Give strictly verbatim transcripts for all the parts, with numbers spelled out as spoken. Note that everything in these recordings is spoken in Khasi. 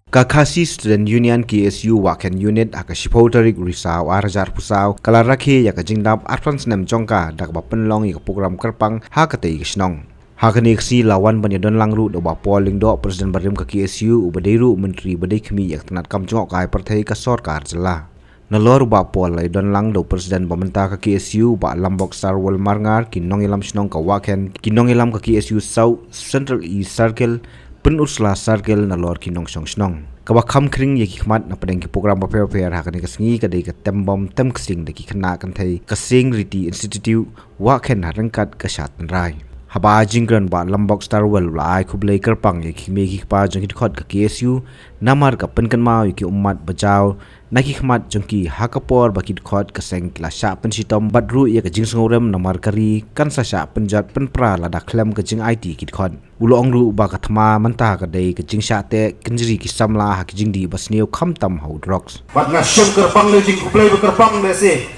Ka Khasi Student Union K S U Wahkhen Unit ha ka shiphew tarik Risaw ar hajar arphew saw ka la rakhe ïa ka jingdap arphew snem jong ka da kaba pynlong ïa ka program kyrpang ha katei ka shnong. Ha kane ka sngi la wan ban ïadon lang ruh da u Bah Paul Lyngdoh, President barim ka K S U, uba dei ruh u Myntri ba dei khmih ïa ka tnat kam jngohkai pyrthei ka sorkar jylla. Nalor u Bah Paul la ïadon lang da u President ba mynta ka K S U, Bah Lambok Starwell Marngar, ki nongïalam shnong ka Wahkhen, ki nongïalam ka K S U South, Central East Circle, Pynursla Circle, nalor ki nongshong shnong. Kaba kham khring ïa ki khmat na pdeng ki program bapher bapher ha kane ka sngi ka dei ka tem bom tem ksing da ki khynnah kynthei ka Seng Riti Institute Wahkhen ha ryngkat ka shad tynrai. Haba ai jingkren, Bah Lambok Starwell u la ai khublei kyrpang ïa ki kmie ki kpa jong ki dkhot ka K S U namar ka pynkynmaw ïa ki ummat ba jaw na ki khmat jong ki ha ka por ba ki dkhot ka seng ki la shah pynshitom bad ruh ïa ka jingsngewrem namar ka ri kan sa shah pynjot pynpra lada khlem ka jingaiti ki dkhot. U la ong ruh ba ka thma mynta ka dei ka jingshah teh kynjri ki samla ha ki jingdih basniew khamtam ha u drugs. Bad nga shem kyrpang, leh jingkhublei ba kyrpang lehse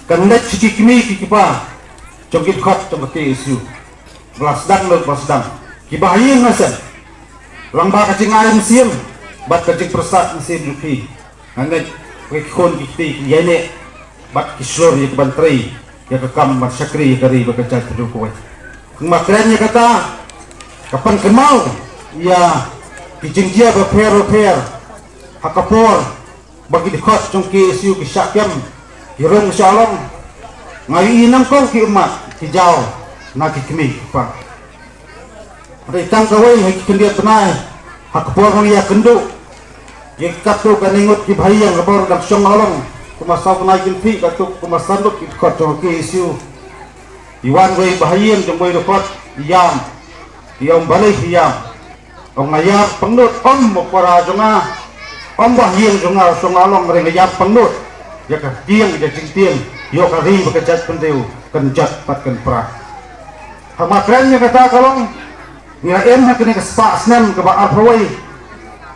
ka neh ki kmie ki kpa jong ki dkhot jong ka K S U. Ba la sdang, leh ba sdang, kiba ha ïing ha sem, lyngba ka jingai mynsiem bad ka jingpyrsad mynsiem jong ki, nga ngeit ba ki khun ki kti ki ïaineh bad ki shlur ïa ka ban trei ïa ka kam ban shakri ïa ka ri bad ka jaitbynriew kawei. Nga kren ïa kata ka pynkynmaw ïa ki jingjia bapher bapher ha ka por ba ki dkhot jong ki K S U ki shah kem, ki rung shah long. Nga ïohi nyngkong ki ummat ki jaw na ki kmie ki kpa. Hynrei tang kawei ha ki khyndiat bnai, ha ka por ba ngi ïakynduh ïa katto katne ngut kiba ha ïing, ha ka por dang shong ha long, kumba saw bnai kynthih katto kumba san ngut ki dkhot jong ki K S U. I wan wei ba ha ïing jong wei dkhot, i ïam, i ong, balei phi ïam? Ong, nga ïam pangnud. Ong, mo para jong nga, ong, ba ha ïing jong nga shong ha long, hynrei nga ïam pangnud ïa ka tieng ïa ka jingtieng, ïoh ka ri bad ka jaitbynriew kan jot bad kan pra. Haba nga kren ïa kata ka long, ngi la im ha kane ka spah snem kaba arphew wei,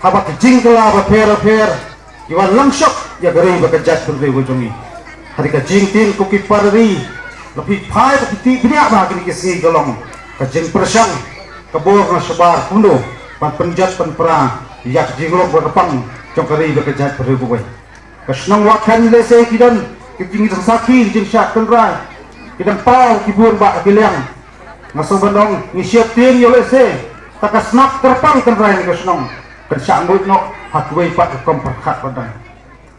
haba ki jingkylla bapher bapher ki wan long shoh ïa ka ri bad ka jaitbynriew ka jong ngi. Hynrei ka jingtieng ko ki para ri, la phi phai bad phi tip bniah ba ha kine ki sngi ka long ka jingpyrshang, ka bor na shabar kumno ban pynjot pynpra ïa ka jinglong kyrpang jong ka ri bad ka jaitbynriew kawei. Ka shnong Wahkhen lehse ki don ki jingsakhia, ki jingshad tynrai, ki dang paw ki bun bah ki liang. Nga sngew ban ong, ngi sheptieng ïoh lehse kata ka snap kyrpang tynrai na ka shnong kan shah nguid noh ha kiwei pat ki rukom pyrkhat ba dang.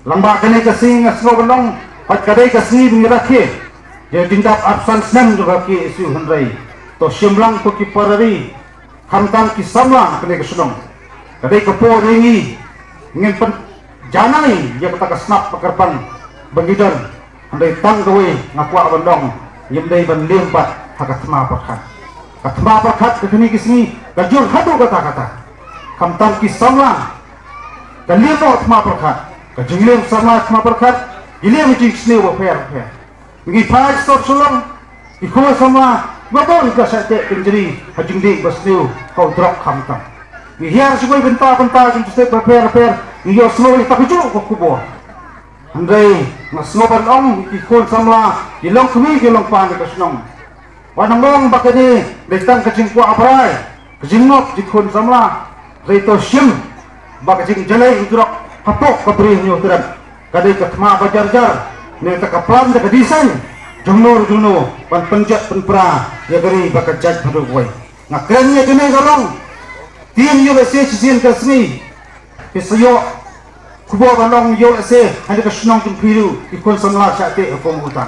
Lyngba kane ka sngi nga sngew ban ong, hooid ka dei ka sngi ba ngi rakhe ïa ka jingdap arphew san snem jong ka K S U, hynrei to shim lang ko ki para ri, khamtam ki samla na kane ka shnong. Ka dei ka por ïa ngi ngin pynjanai ïa kata ka snap ba kyrpang ba ngi don. Hynrei tang kawei nga kwah ban ong, ngim dei ban liem pat ha ka thma pyrkhat. Ka thma pyrkhat ka kine ki sngi ka jur haduh katta katta. Khamtam ki samla ka liem noh thma pyrkhat, ka jingliem samla thma pyrkhat, ki liem jingsniew bapher bapher. Ngi phai sor sha long, ki khun samla ba bun ki la shah teh kynjri ha jingdih basniew, ha u drok khamtam. Ngi hiar sha kiwei bynta bynta jong ki state bapher bapher, ngi ïohsngew ïa kata kajuh ka khubor. Hynrei nga sngew ban ong, ki khun samla ki long kmie ki long kpa na ka shnong. Wat nang ong ba kane dei tang ka jingkwah brai, ka jingngop jong ki khun samla. Hynrei to shim ba ka jingjlei u drok hapoh ka Bri Hynñiewtrep ka dei ka thma ba jar jar, ne kata ka plan, kata ka design jongno jongno ban pynjot pynpra ïa ka ri bad ka jaitbynriew kawei. Nga kren ïa kane ka long, tieng ïoh lehse shisien ka sngi phi sa ïoh khubor ban ong, ïoh lehse ha kane ka shnong jong phi ruh ki khun samla shah teh ha kum uta.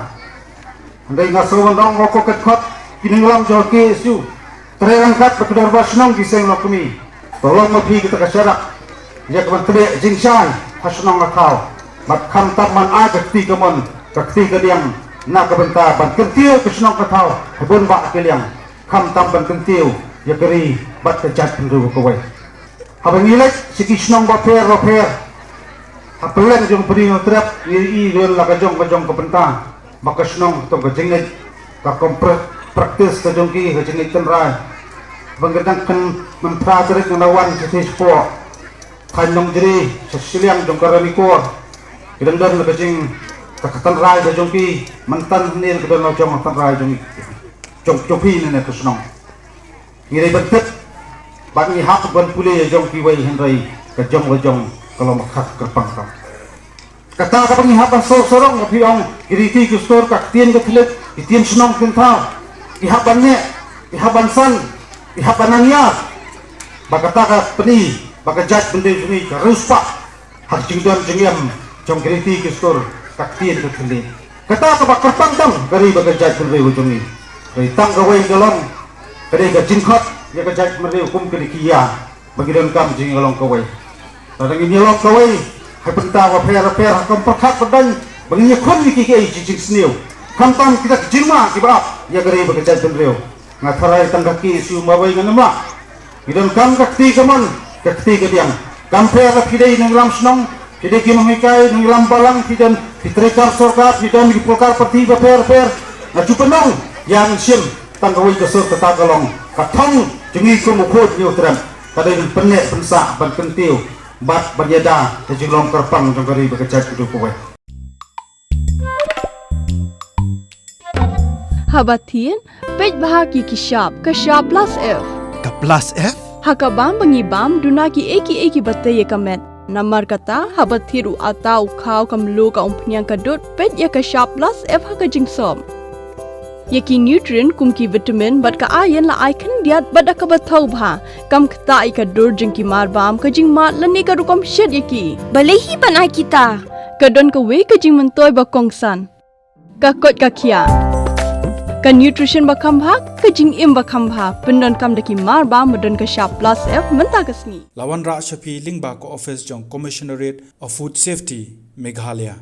Hynrei nga sngew ban ong, ko ki dkhot, ki nongïalam jong ka K S U, trei ryngkat bad ki dorbar shnong, ki seng longkmie, to long ma phi kata ka sharak ïa ka ban tbeh jingshai ha shnong ha thaw. Bad khamtam ban ai ka kti kamon, ka kti kadiang na ka bynta ban kyntiew ka shnong ka thaw ha bun bah ki liang, khamtam ban kyntiew ïa ka ri bad ka jaitbynriew kawei. Haba ngi leit sha ki shnong bapher bapher ha pdeng jong ka Bri Hynñiewtrep, ngi ïohi la ka jong ka jong ka bynta ba ka shnong, ka jingngeit, ka rukom pra-, practice ka jong ki, ka jingngeit tynrai. Ba ngi dang kynmaw, phra tarik ngi la wan shathie shapoh thaiñ Nongjri, sha shiliang jong ka Ranikor, ki dang don la ka jing, ka, ka tynrai ka jong ki. Mynta hangne ka don la jong ka tynrai jong, jong, jong phi ne ne ka shnong. Ngi dei ban tip bad ngi hap ban pule ïa jong kiwei, hynrei ka jong la jong ka long ka kyrpang tam. Kata kaba ngi hap ban sor sorong, nga phi ong, ki riti ki stor, ka ktien ka thylliej, ki ktien shnong ktien thaw, ki hap ban neh, ki hap ban san, ki hap ban nang ïar. Ba kata ka pyni ba ka jaitbynriew jong ngi ka riewspah ha ka jingdon jingem jong ki riti ki stor, ka ktien ka thylliej. Kata kaba kyrpang tam ka ri bad ka jaitbynriew jong ngi. Hynrei tang kawei ka long, ka dei ka jingkhot ïa ka jaitbynriew kum ka dei ki ïa ba ngi donkam jingïalong kawei. Lada ngin ïalong kawei ha bynta bapher bapher, ha kam pyrkhat pyrdain ba ngin ïakhun ïa kiei kiei ki jingsniew, khamtam kita ki jingma kiba ap ïa ka ri bad ka jaitbynriew. Nga tharai tang ka K S U mawei ngan ym lah. Ngi donkam ka kti kamon, ka kti kadiang. Kam pher lada phi dei nongïalam shnong, phi dei ki nonghikai, nongïalam balang, phi don, phi treikar sorkar, phi don ki pulkar parti bapher bapher. Nga ju pynong, ïa ngin shim tang kawei ka sur, kata ka long ka thong jong ngi kum u Khun Hynñiewtrep. Ka dei ban pynneh pynsah, ban kyntiew bad ban ïada ïa ka jinglong kyrpang jong ka ri bad ka jaitbynriew kawei. Haba thied, peit bha ïa ki shap, ka shap plus F. Ka plus F? Ha ka bam ba ngi bam, duna kiei kiei kiba tei ïa ka met. Namar kata, haba thied u atta, u khaw, ka mluh, ka umphniang, ka dud, peit ïa ka shap plus F ha ka jingsop. Ïa ki nutrient kum ki vitamin bad ka iron la ai khyndiat bad da kaba thaw bha. Kam ktah ïa ka dur jong ki marbam, ka jingmad lane ka rukom shet ïa ki. Balei hi ban ai kita? Ka don kawei ka jingmyntoi ba kongsan. Ka koit ka khiah. Ka nutrition ba kham bha, ka jingim ba kham bha. Pyndonkam da ki marbam ba don ka shap plus F mynta ka sngi. La wanrah sha phi lyngba ka office jong Commissionerate of Food Safety, Meghalaya.